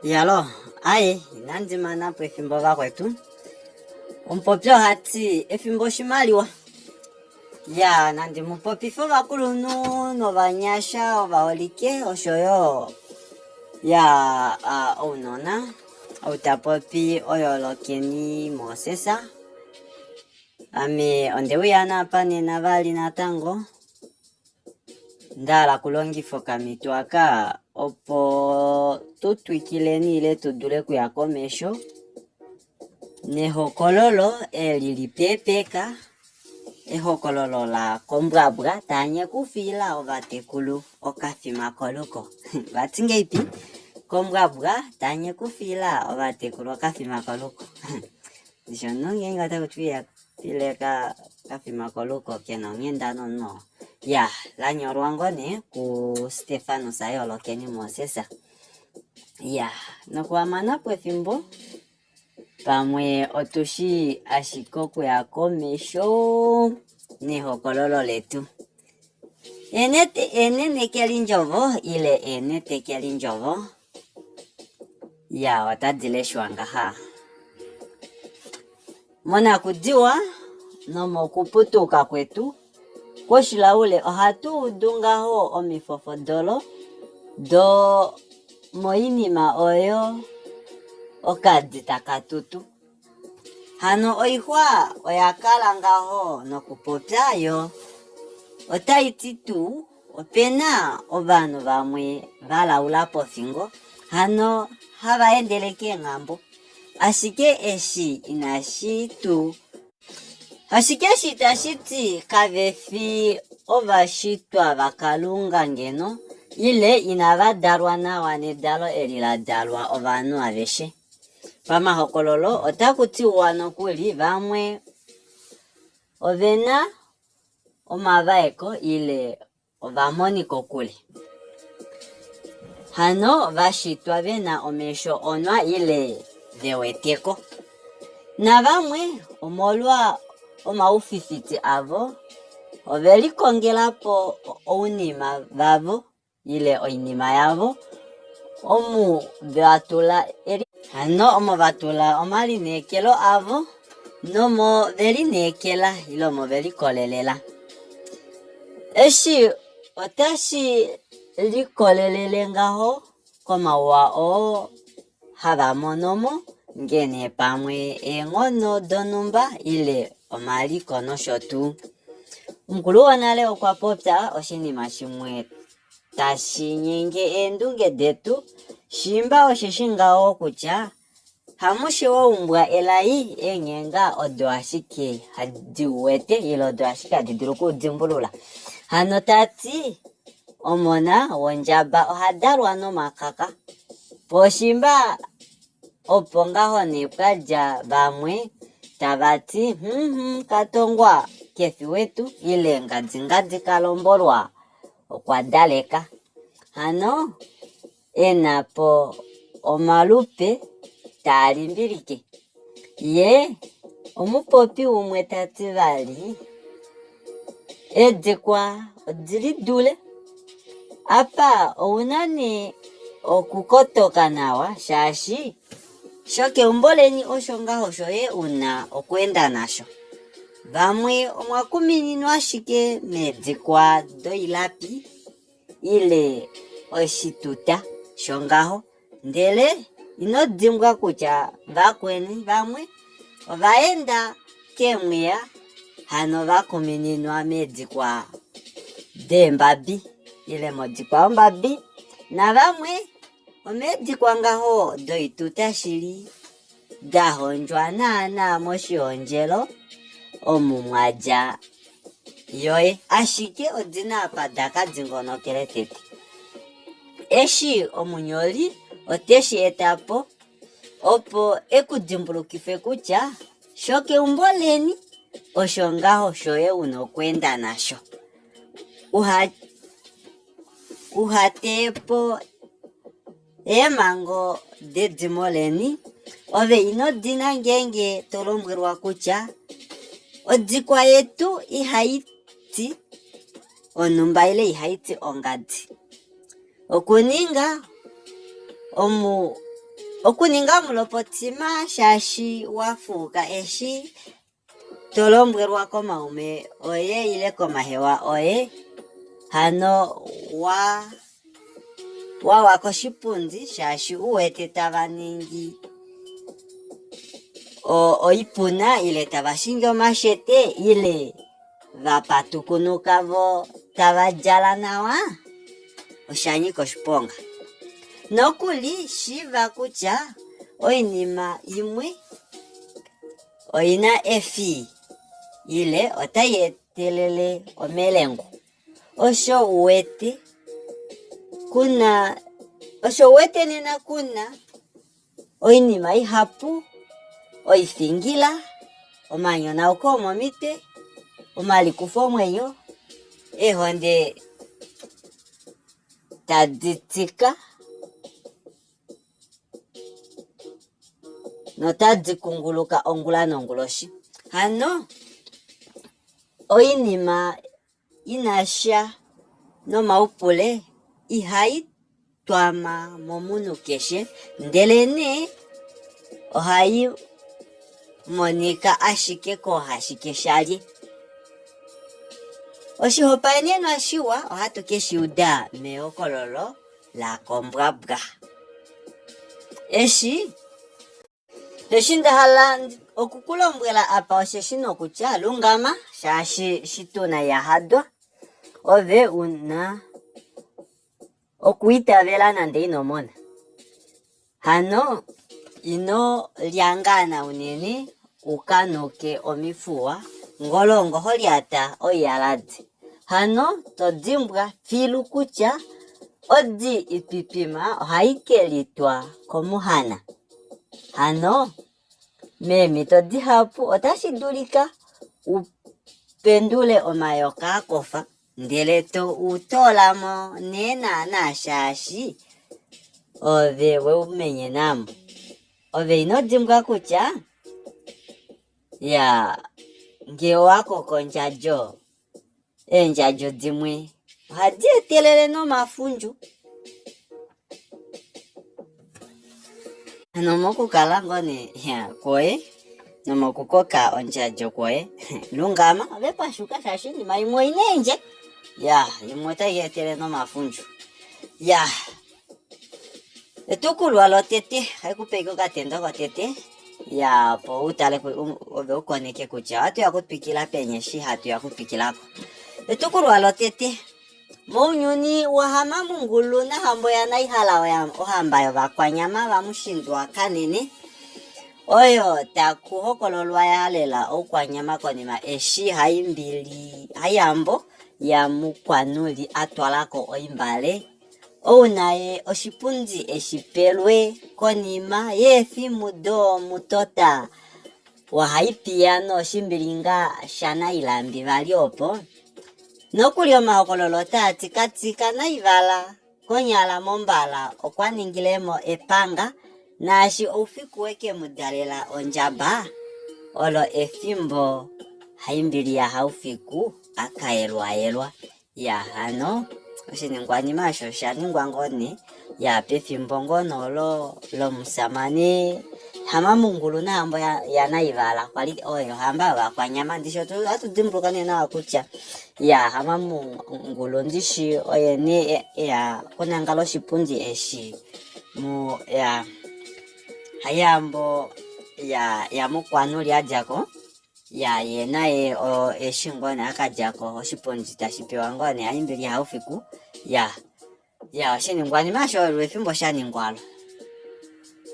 Iyalo, aye, inandi mana po efimbo vakwetu. Omupopi oha ti efimbo oshimaliwa. Ya, nandi mu popife ovakulunhu novanyasha ovaholike osho yo ya ounona. Ou ta popi oyo Lokeni Moses. Ame onde uya naapa nena vali natango. Nda hala okulongifa okamhito aka opo tu twikileni ile tu dule okuya komesho nehokololo eli lipeepeka, ehokololo la kombwabwa taanye okufiila ovatekulu okafima koluko. Vati ngeipi? Kombwabwa taanye okufiila ovatekulu okafima koluko. Ndishi omunhu ngeenge ota kuti File ka kafima koluko ke na onghenda nomunhu. Ya, la nyolwa ngoo nee kuStefanus Yoolokeni Moses. Ya, nokuhamana po efimbo pamwe otu shi ashike okuya komesho nehokololo letu. Eenenekelindjovo ile eenetekelindjovo ya otadi leshwa ngaha. Monakudiwa nomokuputuka kwetu kwoshilaule ohatu udu ngaho omifofodolo do moinima oyo okadi taka tutu. Hano oixwa oya kala ngaho nokupopya yo otai ti tuu ope na ovanhu vamwe va laula pofingo hano hava endele keenghambo. Ashike eshi inashi tu. Ashike eshi itashi ti kave fi ovashitwa vaKalunga ngeno, ile inava dalwa nawa nedalo eli la dalwa ovanhu aveshe. Pamahokololo, otaku tiwa nokuli vamwe ove na omavaeko ile Ovamoni kokule. Hano va shitwa ve na omesho onwa ile ve wete ko. Navamwe omolwa omaufifiti avo ove likongela po ounima vavo ile oinima yavo omu va tula Hano omo va tula omalineekelo avo nomo ve lineekela ile omo ve likolelela. Eshi otashi likolelele ngaho komauwa oo hava mono mo, ngee nee pamwe eenghono donhumba ile omaliko nosho tuu. Omukulu wonale okwa popya oshinima shimwe tashi nyenge eendunge detu, shiimba osheshi ngaho kutya hamushe wa umbwa elai, eenghenga odo ashike hadi uwete ile odo ashike hadi dulu okuudimbulula. Hano ta ti omona wondjaba oha dalwa nomakaka. Poshimba opo ngaho nee pwa dja vamwe tava ti hmm, katongwa kefi wetu ile ngadingadi kalombolwa okwa daleka. Hano e na po omalupe taa limbilike. Ye omupopi umwe ta ti vali, Eedikwa odi li dule. Apa ou na nee okukotoka nawa shaashi shokeumbo leni osho ngaho shoye u na okweenda nasho. Vamwe omwa kumininwa ashike meedikwa doilapi ile oshituta shongaho, ndele ino dimbwa kutya vakweni vamwe ova enda keemwiya hano va kumininwa meedikwa deembabi ile modikwa yombabi, navamwe omeedikwa ngaho doituta shili da hondjwa naanaa moshihondjelo omu mwa dja yoye, ashike odi na apa da ka dingonokele tete. Eshi omunyoli ote shi eta po opo e ku dimbulukife kutya shokeumbo leni osho ngaho shoye u na okweenda nasho. Uha uha teye po Eemhango dedimo leni ove ino dina ngeenge to lombwelwa kutya odikwa yetu ihai ti onhumba ile ihai ti ongadi. Okuninga omu. Okuninga omulopotima shaashi wa fuuka eshi to lombwelwa komaume oye ile komahewa oye, hano wa wawa koshipundi shaashi u wete tava ningi oipuna ile tava shingi omashete ile va patukunuka vo tava djala nawa, osha nyika oshiponga. Nokuli shiiva kutya oinima imwe oi na efii ile otai etelele omelengu. Osho u wete kuna osho u wete nena kuna oinima ihapu, oifingila, omanyonauko omomitwe, omalikufomwenyo, eehonde tadi tika notadi kunguluka ongula nonguloshi. Hano oinima i na sha nomaupule ihai twama momunhu keshe, ndelenee ohai monika ashike koohashikeshalye. Oshihopaenenwa shiwa ohatu ke shi uda mehokololo laKombwabwa. Eshi Eshi nda hala oku ku lombwela apa osheshi nokutya, lungama, shaashi shituna iha hadwa, ove u na okwiitavela nande ino mona. Hano ino lyangana unene u ka nuke omifuwa, ngolongo ho lyata oiyaladi. Hano to dimbwa filu kutya odi ipipima ohai ke litwa komuhana. Hano meemhito dihapu otashi dulika u pendule omayoka a kofa ndele to u toola mo nee naanaa shaashi ove we u menyena mo. Ove ino dimbwa kutya ya ngee owa koko ondjadjo, eendjadjo dimwe ohadi etelele nomafundju. Nomokukala ngoo nee ya kwoye nomokukoka ondjadjo kwoye, lungama ove pashuka shaashi oinima imwe oina eendje ya imwe otai etele nomafundju ya Etukulwa lotete ohai ku pe okatendo kotete ya opo u tale ove u koneke kutya ohatu ya kutwikila peni eshi hatu ya kutwikila ko. Etukulwa lotete mounyuni wahama mungulu nahambo yanaihala ohamba yovakwanyama vamushindwa kanene oyo taku hokololwa ya lela oukwanyama konima eshi haimbili haihambo yamukwanuli a twala ko oimbale Ou naye oshipundi eshi pelwe konima yeefimu domutota waHaipiya noshimbilinga shaNailambi vali opo. Nokuli omahokololo otaa ti Katika Naivala konyala mombala okwa ningilemo epanga naashi oufiku weke mu dalela ondjaba olo efimbo Haimbili yaHaufiku a ka yelwayelwa. Ya hano oshiningwanima osho osha ningwa ngoo nee ya pefimbo ngoo noolo lomusamane Hamamungulu nahambo yaNaivala kwa li oyo ohamba yovakwanyama. Ndishi ohatu dimbuluka nee nawa kutya ya Hamamungulu ndishi oye nee ya kunangala oshipundi eshi mu ya Haihambo ya yaMukwanuli a dja ko. Ya ye naye o eshi ngoo nee aka dja ko oshipundi tashi pewa ngoo nee Haimbili Haufiku ya ya oshiningwanima osho lwefimbo sha ningwalo.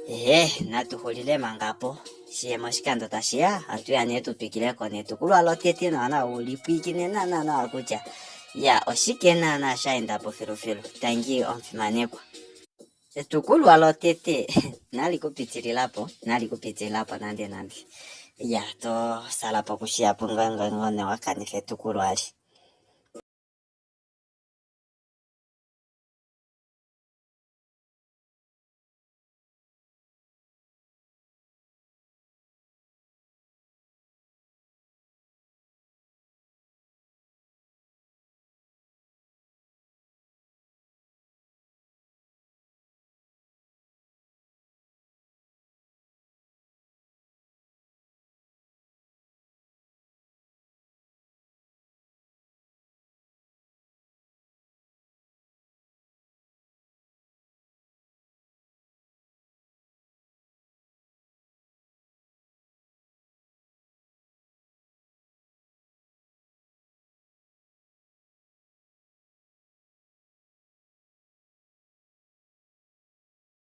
Ehe natu xulile manga po shiye moshikando tashi ya ohatu ya nee tu twikile ko netukulwa lotete nawa nawa u lipwiikine naana nawa kutya ya oshike naana sha enda po filufilu. Tangi omufimanekwa. Etukulwa lotete nali ku pitilila po, nali ku pitilila po nande nande. Ya, to sala po kushiya po ngoo ngoo wa kanifa etukulwa ali.